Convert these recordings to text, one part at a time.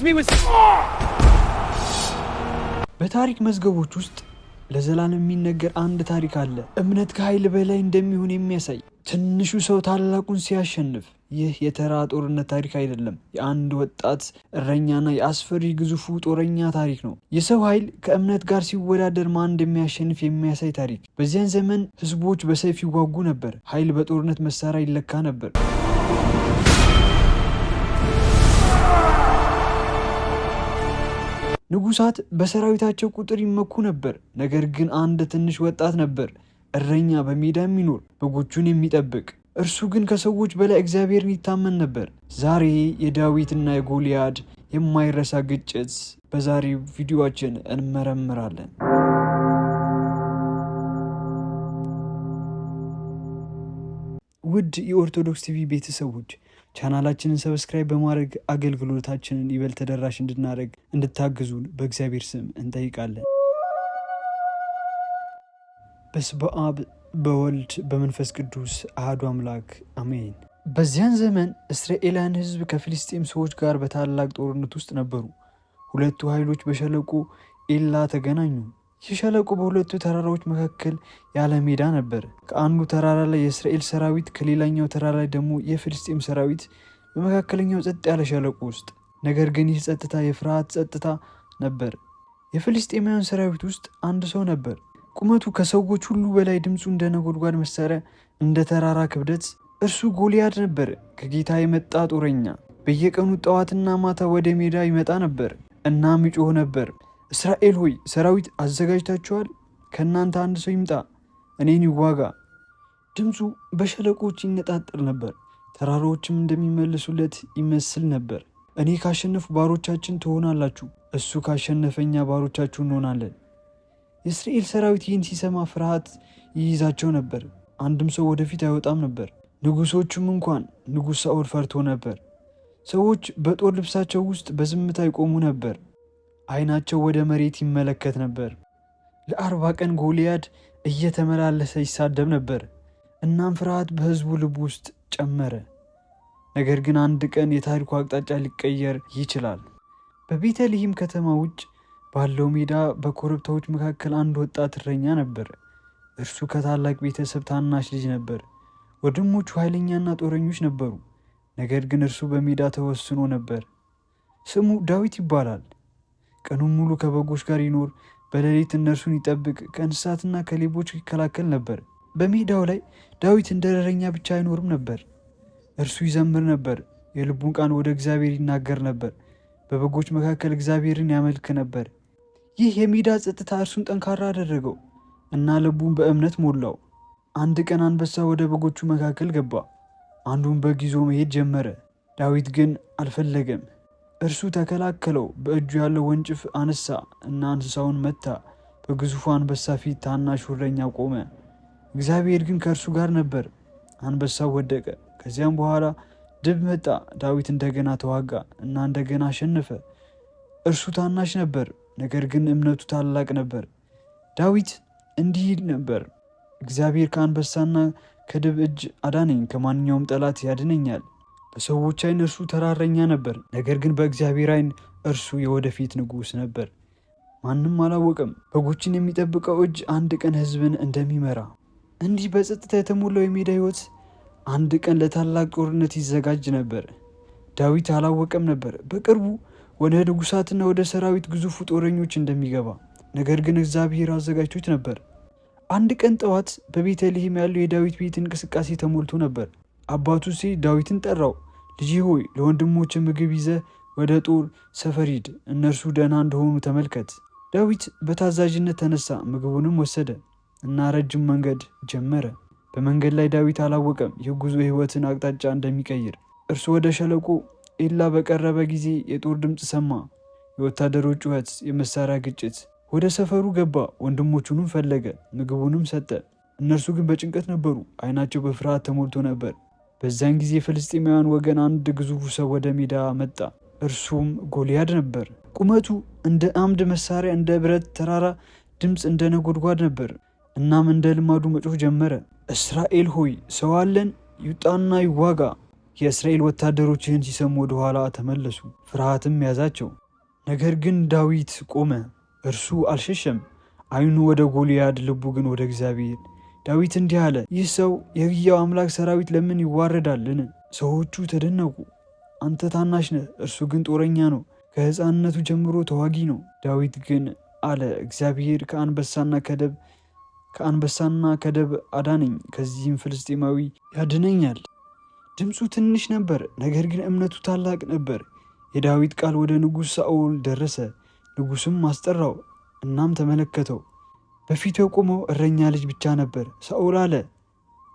Me with በታሪክ መዝገቦች ውስጥ ለዘላለም የሚነገር አንድ ታሪክ አለ። እምነት ከኃይል በላይ እንደሚሆን የሚያሳይ፣ ትንሹ ሰው ታላቁን ሲያሸንፍ። ይህ የተራ ጦርነት ታሪክ አይደለም። የአንድ ወጣት እረኛና የአስፈሪ ግዙፉ ጦረኛ ታሪክ ነው። የሰው ኃይል ከእምነት ጋር ሲወዳደር ማን እንደሚያሸንፍ የሚያሳይ ታሪክ። በዚያን ዘመን ህዝቦች በሰይፍ ይዋጉ ነበር። ኃይል በጦርነት መሳሪያ ይለካ ነበር። ንጉሳት በሰራዊታቸው ቁጥር ይመኩ ነበር። ነገር ግን አንድ ትንሽ ወጣት ነበር፣ እረኛ፣ በሜዳ የሚኖር፣ በጎቹን የሚጠብቅ። እርሱ ግን ከሰዎች በላይ እግዚአብሔርን ይታመን ነበር። ዛሬ የዳዊትና የጎልያድ የማይረሳ ግጭት በዛሬው ቪዲዮአችን እንመረምራለን። ውድ የኦርቶዶክስ ቲቪ ቤተሰቦች፣ ቻናላችንን subscribe በማድረግ አገልግሎታችንን ይበልጥ ተደራሽ እንድናደርግ እንድታግዙን በእግዚአብሔር ስም እንጠይቃለን። በስመ አብ፣ በወልድ፣ በመንፈስ ቅዱስ አሐዱ አምላክ አሜን። በዚያን ዘመን እስራኤላውያን ሕዝብ ከፊልስጤም ሰዎች ጋር በታላቅ ጦርነት ውስጥ ነበሩ። ሁለቱ ኃይሎች በሸለቆ ኤላ ተገናኙ። ይህ ሸለቆ በሁለቱ ተራራዎች መካከል ያለ ሜዳ ነበር። ከአንዱ ተራራ ላይ የእስራኤል ሰራዊት፣ ከሌላኛው ተራራ ላይ ደግሞ የፍልስጤም ሰራዊት፣ በመካከለኛው ጸጥ ያለ ሸለቆ ውስጥ። ነገር ግን ይህ ጸጥታ የፍርሃት ጸጥታ ነበር። የፍልስጤማውያን ሰራዊት ውስጥ አንድ ሰው ነበር። ቁመቱ ከሰዎች ሁሉ በላይ፣ ድምፁ እንደ ነጎድጓድ መሳሪያ፣ እንደ ተራራ ክብደት። እርሱ ጎልያድ ነበር፣ ከጌታ የመጣ ጦረኛ። በየቀኑ ጠዋትና ማታ ወደ ሜዳ ይመጣ ነበር። እናም ይጮህ ነበር፦ "እስራኤል ሆይ፣ ሰራዊት አዘጋጅታችኋል? ከእናንተ አንድ ሰው ይምጣ፣ እኔን ይዋጋ።" ድምፁ በሸለቆች ይነጣጠር ነበር፣ ተራራዎችም እንደሚመልሱለት ይመስል ነበር። "እኔ ካሸነፍኩ ባሮቻችን ትሆናላችሁ፣ እሱ ካሸነፈ እኛ ባሮቻችሁ እንሆናለን።" የእስራኤል ሰራዊት ይህን ሲሰማ ፍርሃት ይይዛቸው ነበር። አንድም ሰው ወደፊት አይወጣም ነበር። ንጉሶቹም እንኳን፣ ንጉሥ ሳኦል ፈርቶ ነበር። ሰዎች በጦር ልብሳቸው ውስጥ በዝምታ ይቆሙ ነበር። አይናቸው ወደ መሬት ይመለከት ነበር። ለ40 ቀን ጎልያድ እየተመላለሰ ይሳደብ ነበር። እናም ፍርሃት በሕዝቡ ልብ ውስጥ ጨመረ። ነገር ግን አንድ ቀን የታሪኩ አቅጣጫ ሊቀየር ይችላል። በቤተልሔም ከተማ ውጭ ባለው ሜዳ በኮረብታዎች መካከል አንድ ወጣት እረኛ ነበር። እርሱ ከታላቅ ቤተሰብ ታናሽ ልጅ ነበር። ወንድሞቹ ኃይለኛና ጦረኞች ነበሩ። ነገር ግን እርሱ በሜዳ ተወስኖ ነበር። ስሙ ዳዊት ይባላል። ቀኑን ሙሉ ከበጎች ጋር ይኖር፣ በሌሊት እነርሱን ይጠብቅ፣ ከእንስሳትና ከሌቦች ይከላከል ነበር። በሜዳው ላይ ዳዊት እንደ እረኛ ብቻ አይኖርም ነበር። እርሱ ይዘምር ነበር፣ የልቡን ቃል ወደ እግዚአብሔር ይናገር ነበር። በበጎች መካከል እግዚአብሔርን ያመልክ ነበር። ይህ የሜዳ ጸጥታ እርሱን ጠንካራ አደረገው እና ልቡን በእምነት ሞላው። አንድ ቀን አንበሳ ወደ በጎቹ መካከል ገባ። አንዱን በግ ይዞ መሄድ ጀመረ። ዳዊት ግን አልፈለገም። እርሱ ተከላከለው። በእጁ ያለው ወንጭፍ አነሳ እና እንስሳውን መታ። በግዙፉ አንበሳ ፊት ታናሹ እረኛ ቆመ። እግዚአብሔር ግን ከእርሱ ጋር ነበር። አንበሳው ወደቀ። ከዚያም በኋላ ድብ መጣ። ዳዊት እንደገና ተዋጋ እና እንደገና አሸነፈ። እርሱ ታናሽ ነበር፣ ነገር ግን እምነቱ ታላቅ ነበር። ዳዊት እንዲህ ይል ነበር፦ "እግዚአብሔር ከአንበሳና ከድብ እጅ አዳነኝ፣ ከማንኛውም ጠላት ያድነኛል።" በሰዎች ዓይን እርሱ ተራ እረኛ ነበር፣ ነገር ግን በእግዚአብሔር ዓይን እርሱ የወደፊት ንጉሥ ነበር። ማንም አላወቀም በጎችን የሚጠብቀው እጅ አንድ ቀን ሕዝብን እንደሚመራ። እንዲህ በጸጥታ የተሞላው የሜዳ ሕይወት አንድ ቀን ለታላቅ ጦርነት ይዘጋጅ ነበር። ዳዊት አላወቀም ነበር በቅርቡ ወደ ንጉሳትና ወደ ሰራዊት ግዙፉ ጦረኞች እንደሚገባ። ነገር ግን እግዚአብሔር አዘጋጅቶት ነበር። አንድ ቀን ጠዋት በቤተልሔም ያለው የዳዊት ቤት እንቅስቃሴ ተሞልቶ ነበር። አባቱ እሴይ ዳዊትን ጠራው። "ልጄ ሆይ፣ ለወንድሞችህ ምግብ ይዘህ ወደ ጦር ሰፈር ሂድ፣ እነርሱ ደህና እንደሆኑ ተመልከት።" ዳዊት በታዛዥነት ተነሳ፣ ምግቡንም ወሰደ እና ረጅም መንገድ ጀመረ። በመንገድ ላይ ዳዊት አላወቀም ይህ ጉዞ የሕይወትን አቅጣጫ እንደሚቀይር። እርሱ ወደ ሸለቆ ኤላ በቀረበ ጊዜ የጦር ድምፅ ሰማ። የወታደሮች ጩኸት፣ የመሳሪያ ግጭት። ወደ ሰፈሩ ገባ፣ ወንድሞቹንም ፈለገ፣ ምግቡንም ሰጠ። እነርሱ ግን በጭንቀት ነበሩ፣ ዓይናቸው በፍርሃት ተሞልቶ ነበር። በዚያን ጊዜ የፍልስጤማውያን ወገን አንድ ግዙፍ ሰው ወደ ሜዳ መጣ። እርሱም ጎልያድ ነበር። ቁመቱ እንደ አምድ መሳሪያ፣ እንደ ብረት ተራራ፣ ድምፅ እንደ ነጎድጓድ ነበር። እናም እንደ ልማዱ መጮህ ጀመረ። "እስራኤል ሆይ፣ ሰው አለን? ይውጣና ይዋጋ።" የእስራኤል ወታደሮች ይህን ሲሰሙ ወደ ኋላ ተመለሱ፣ ፍርሃትም ያዛቸው። ነገር ግን ዳዊት ቆመ፣ እርሱ አልሸሸም። ዓይኑ ወደ ጎልያድ፣ ልቡ ግን ወደ እግዚአብሔር። ዳዊት እንዲህ አለ፣ ይህ ሰው የሕያው አምላክ ሰራዊት ለምን ይዋረዳልን? ሰዎቹ ተደነቁ። አንተ ታናሽ ነህ፣ እርሱ ግን ጦረኛ ነው፣ ከሕፃንነቱ ጀምሮ ተዋጊ ነው። ዳዊት ግን አለ፣ እግዚአብሔር ከአንበሳና ከደብ አዳነኝ፣ ከዚህም ፍልስጤማዊ ያድነኛል። ድምፁ ትንሽ ነበር፣ ነገር ግን እምነቱ ታላቅ ነበር። የዳዊት ቃል ወደ ንጉሥ ሳኦል ደረሰ። ንጉሥም አስጠራው፣ እናም ተመለከተው። በፊቱ የቆመው እረኛ ልጅ ብቻ ነበር። ሳኦል አለ፣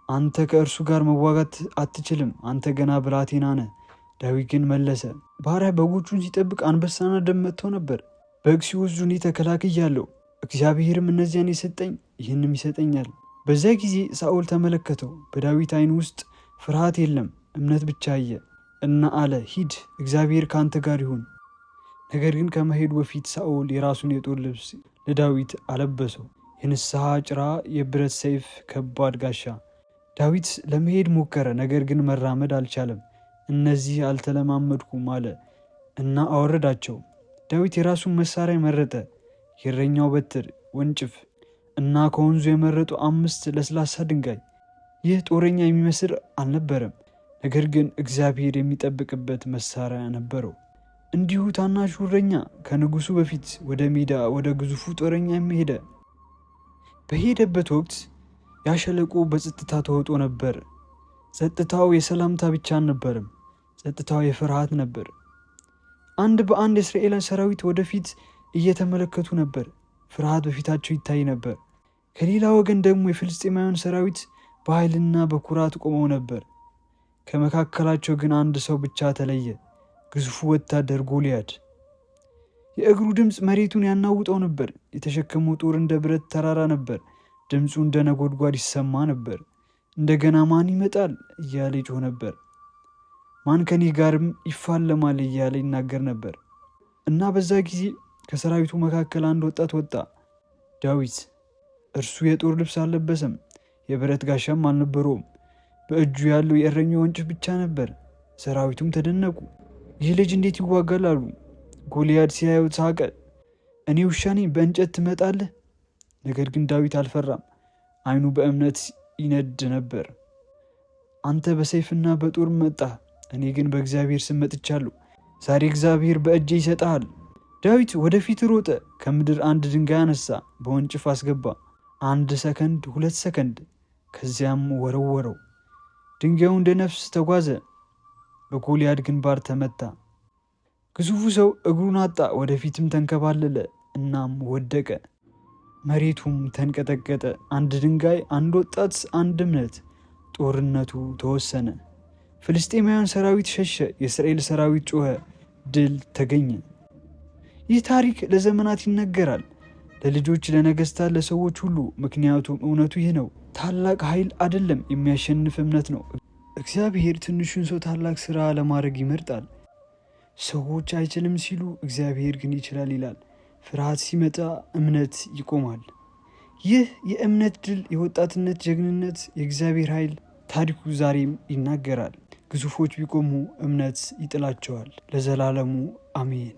አንተ ከእርሱ ጋር መዋጋት አትችልም፣ አንተ ገና ብላቴና ነህ። ዳዊት ግን መለሰ፣ ባሪያ በጎቹን ሲጠብቅ አንበሳና ደም መጥተው ነበር። በግ ሲወስዱ እኔ ተከላክያለሁ። እግዚአብሔርም እነዚያን የሰጠኝ ይህንም ይሰጠኛል። በዚያ ጊዜ ሳኦል ተመለከተው፣ በዳዊት ዓይን ውስጥ ፍርሃት የለም፣ እምነት ብቻ አየ እና አለ፣ ሂድ፣ እግዚአብሔር ከአንተ ጋር ይሁን። ነገር ግን ከመሄዱ በፊት ሳኦል የራሱን የጦር ልብስ ለዳዊት አለበሰው፣ የንስሐ ጭራ፣ የብረት ሰይፍ፣ ከባድ ጋሻ። ዳዊት ለመሄድ ሞከረ፣ ነገር ግን መራመድ አልቻለም። እነዚህ አልተለማመድኩም አለ እና አወረዳቸው። ዳዊት የራሱን መሳሪያ መረጠ፣ የእረኛው በትር፣ ወንጭፍ እና ከወንዙ የመረጡ 5 ለስላሳ ድንጋይ። ይህ ጦረኛ የሚመስል አልነበረም፣ ነገር ግን እግዚአብሔር የሚጠብቅበት መሳሪያ ነበረው። እንዲሁ ታናሹ እረኛ ከንጉሱ በፊት ወደ ሜዳ ወደ ግዙፉ ጦረኛ ሄደ። በሄደበት ወቅት ያ ሸለቆ በጸጥታ ተውጦ ነበር። ጸጥታው የሰላምታ ብቻ አልነበረም። ጸጥታው የፍርሃት ነበር። አንድ በአንድ የእስራኤልን ሰራዊት ወደፊት እየተመለከቱ ነበር። ፍርሃት በፊታቸው ይታይ ነበር። ከሌላ ወገን ደግሞ የፍልስጤማውያን ሰራዊት በኃይልና በኩራት ቆመው ነበር። ከመካከላቸው ግን አንድ ሰው ብቻ ተለየ፣ ግዙፉ ወታደር ጎልያድ። የእግሩ ድምፅ መሬቱን ያናውጠው ነበር። የተሸከመው ጦር እንደ ብረት ተራራ ነበር። ድምፁ እንደ ነጎድጓድ ይሰማ ነበር። እንደገና ማን ይመጣል እያለ ይጮህ ነበር። ማን ከኔ ጋርም ይፋለማል እያለ ይናገር ነበር። እና በዛ ጊዜ ከሰራዊቱ መካከል አንድ ወጣት ወጣ፣ ዳዊት። እርሱ የጦር ልብስ አልለበሰም፣ የብረት ጋሻም አልነበረውም። በእጁ ያለው የእረኛው ወንጭፍ ብቻ ነበር። ሰራዊቱም ተደነቁ። ይህ ልጅ እንዴት ይዋጋል አሉ። ጎልያድ ሲያየው ሳቀ። እኔ ውሻ ነኝ፣ በእንጨት ትመጣለህ? ነገር ግን ዳዊት አልፈራም። ዓይኑ በእምነት ይነድ ነበር። አንተ በሰይፍና በጦር መጣህ፣ እኔ ግን በእግዚአብሔር ስም መጥቻለሁ። ዛሬ እግዚአብሔር በእጄ ይሰጥሃል። ዳዊት ወደፊት ሮጠ። ከምድር አንድ ድንጋይ አነሳ፣ በወንጭፍ አስገባ። 1 ሰከንድ፣ 2 ሰከንድ፣ ከዚያም ወረወረው። ድንጋዩ እንደ ነፍስ ተጓዘ፣ በጎልያድ ግንባር ተመታ። ግዙፉ ሰው እግሩን አጣ፣ ወደፊትም ተንከባለለ፣ እናም ወደቀ። መሬቱም ተንቀጠቀጠ። አንድ ድንጋይ፣ አንድ ወጣት፣ አንድ እምነት። ጦርነቱ ተወሰነ። ፍልስጤማውያን ሰራዊት ሸሸ፣ የእስራኤል ሰራዊት ጮኸ፣ ድል ተገኘ። ይህ ታሪክ ለዘመናት ይነገራል፣ ለልጆች፣ ለነገስታት፣ ለሰዎች ሁሉ። ምክንያቱም እውነቱ ይህ ነው፣ ታላቅ ኃይል አይደለም፣ የሚያሸንፍ እምነት ነው። እግዚአብሔር ትንሹን ሰው ታላቅ ስራ ለማድረግ ይመርጣል። ሰዎች አይችልም ሲሉ እግዚአብሔር ግን ይችላል ይላል። ፍርሃት ሲመጣ እምነት ይቆማል። ይህ የእምነት ድል፣ የወጣትነት ጀግንነት፣ የእግዚአብሔር ኃይል ታሪኩ ዛሬም ይናገራል። ግዙፎች ቢቆሙ እምነት ይጥላቸዋል። ለዘላለሙ አሜን።